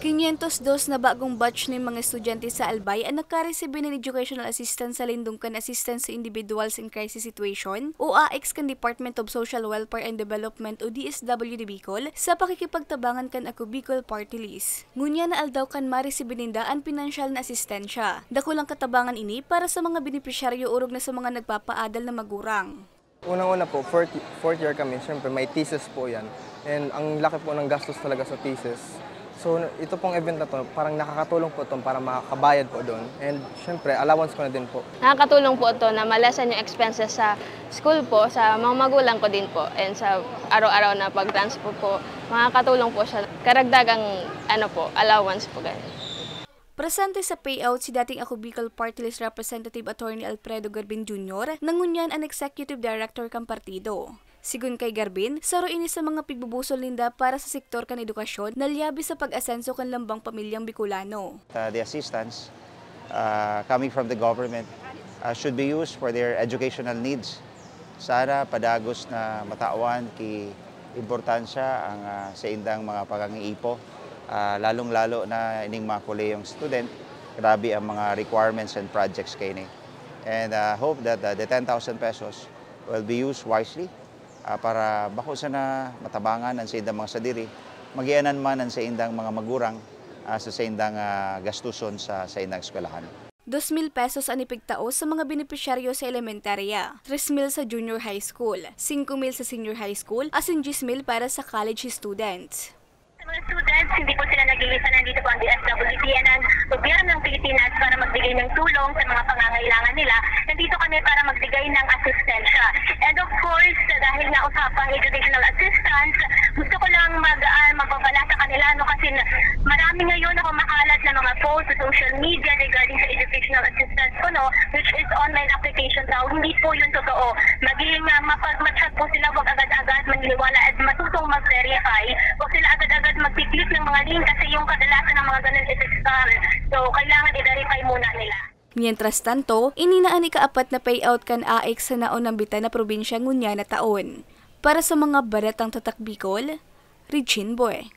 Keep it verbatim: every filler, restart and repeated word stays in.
Quinientos dos na bagong batch nin mga estudyante sa Albay an nakaresibi nin educational assistance sa Lindong kan Assistance to Individuals in Crisis Situation o AICS kan Department of Social Welfare and Development o D S W D Bicol sa pakikipagtabangan kan Ako Bicol Party List. Ngunyan na aldaw kan maresibi ninda an pinansyal na asistensya. Dakulang katabangan ini para sa mga benepisyaryo orog na sa mga nagpapaadal na magurang. Unang-una po, fourth, fourth year kami. Siyempre, may thesis po yan. And ang laki po ng gastos talaga sa thesis. So, ito pong event na to, parang nakakatulong po ito para makabayad po doon. And siyempre, allowance ko na din po. Nakakatulong po ito na ma-lessen yung expenses sa school po, sa mga magulang ko din po, and sa araw-araw na pag-transport po. Makakatulong po siya. Karagdagang, ano po, allowance po, ganun. Presente sa payout si dating Ako Bicol Party List Representative Attorney Alfredo Garbin Junior, na ngunyan an Executive Director kan partido. Sigon kay Garbin, saro ini sa mga pigbubusol ninda para sa sektor kan edukasyon na liyabi sa pag-asenso kan lambang pamilyang Bicolano. Uh, the assistance, uh, coming from the government, uh, should be used for their educational needs. Sana padagos na matawan ki importansya ang, ah, saindang mga pangangiipo, ah, lalong-lalo na ining mga kolehiyong student. Grabe ang mga requirements and projects kaini. And, ah, hope that, ah, the ten thousand pesos will be used wisely, ah, para bako sana matabangan ang saindang mga sadiri, magianan man ang saindang mga magurang, ah, sa saindang, ah, gastuson sa saindang eskwelahan. Dos mil pesos an ipigtao sa mga benepisyaryo sa elementarya, tres mil sa junior high school, singko mil sa senior high school, asin dyes mil para sa college students. Sa mga students, hindi po sila nag-iisa. Nandito po ang D S W D and ang gobyerno ng Pilipinas para magbigay ng tulong sa mga pangangailangan nila. Nandito kami para magbigay ng asistensya. And of course, dahil nga usapang educational assistance, gusto ko lang mag-, ah, magbabala sa kanila, no, kasi na, marami ngayon na kumakalat na mga post sa social media regarding sa educational assistance ko, no, which is online application daw. Hindi po yun totoo. Maging, ah, mapag-, matyag po sila, wag agad-agad maniniwala at matutong mag-verify. Wag sila agad-agad mag-click ng mga link kasi yung kadalasan ng mga ganun is scam. So, kailangan i-verify muna nila. Mientras tanto, ini na an ikaapat na payout kan AICS sa naon nambitan na probinsya ngunyan na taon. Para sa mga Baretang Tatak Bicol, Regine Boy.